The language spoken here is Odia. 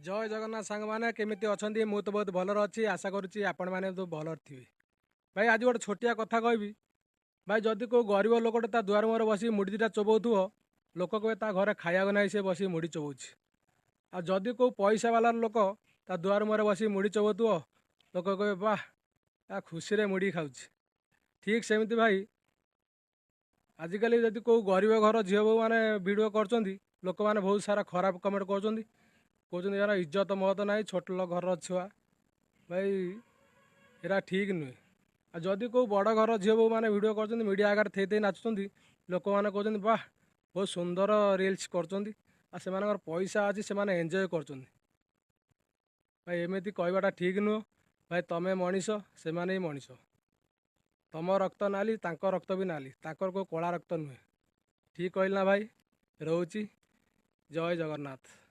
ଜୟ ଜଗନ୍ନାଥ ସାଙ୍ଗମାନେ, କେମିତି ଅଛନ୍ତି? ମୁଁ ତ ବହୁତ ଭଲରେ ଅଛି। ଆଶା କରୁଛି ଆପଣମାନେ ତ ଭଲରେ ଥିବେ। ଭାଇ, ଆଜି ଗୋଟେ ଛୋଟିଆ କଥା କହିବି। ଭାଇ, ଯଦି କେଉଁ ଗରିବ ଲୋକଟେ ତା ଦୁଆର ମୁହଁରେ ବସିକି ମୁଢ଼ି ଦୁଇଟା ଚୋବଉଥିବ, ଲୋକ କହିବେ ତା ଘରେ ଖାଇବାକୁ ନାହିଁ, ସେ ବସିକି ମୁଢ଼ି ଚୋବଉଛି। ଆଉ ଯଦି କେଉଁ ପଇସା ବାଲାର ଲୋକ ତା ଦୁଆର ମୁହଁରେ ବସିକି ମୁଢ଼ି ଚୋବଉଥିବ, ଲୋକ କହିବେ, ବାଃ, ତା ଖୁସିରେ ମୁଢ଼ି ଖାଉଛି। ଠିକ୍ ସେମିତି ଭାଇ, ଆଜିକାଲି ଯଦି କେଉଁ ଗରିବ ଘର ଝିଅ ବୋହୂମାନେ ଭିଡ଼ିଓ କରୁଛନ୍ତି, ଲୋକମାନେ ବହୁତ ସାରା ଖରାପ କମେଣ୍ଟ କରୁଛନ୍ତି। କହୁଛନ୍ତି ଏହାର ଇଜ୍ଜତ ମହତ ନାହିଁ, ଛୋଟ ଲୋକ ଘରର ଛୁଆ। ଭାଇ, ଏରା ଠିକ୍ ନୁହେଁ। ଆଉ ଯଦି କେଉଁ ବଡ଼ ଘର ଝିଅ ବୋହୂମାନେ ଭିଡ଼ିଓ କରୁଛନ୍ତି, ମିଡ଼ିଆ ଆଗରେ ଥେଇ ଥେଇ ନାଚୁଛନ୍ତି, ଲୋକମାନେ କହୁଛନ୍ତି, ବାଃ, ବହୁତ ସୁନ୍ଦର ରିଲ୍ସ କରୁଛନ୍ତି ଆଉ ସେମାନଙ୍କର ପଇସା ଅଛି, ସେମାନେ ଏନ୍ଜୟ କରୁଛନ୍ତି। ଭାଇ, ଏମିତି କହିବାଟା ଠିକ୍ ନୁହଁ। ଭାଇ, ତମେ ମଣିଷ, ସେମାନେ ବି ମଣିଷ। ତମ ରକ୍ତ ନାଲି, ତାଙ୍କ ରକ୍ତ ବି ନାଲି। ତାଙ୍କର କେଉଁ କଳା ରକ୍ତ ନୁହେଁ। ଠିକ୍ କହିଲି ନା ଭାଇ? ରହୁଛି, ଜୟ ଜଗନ୍ନାଥ।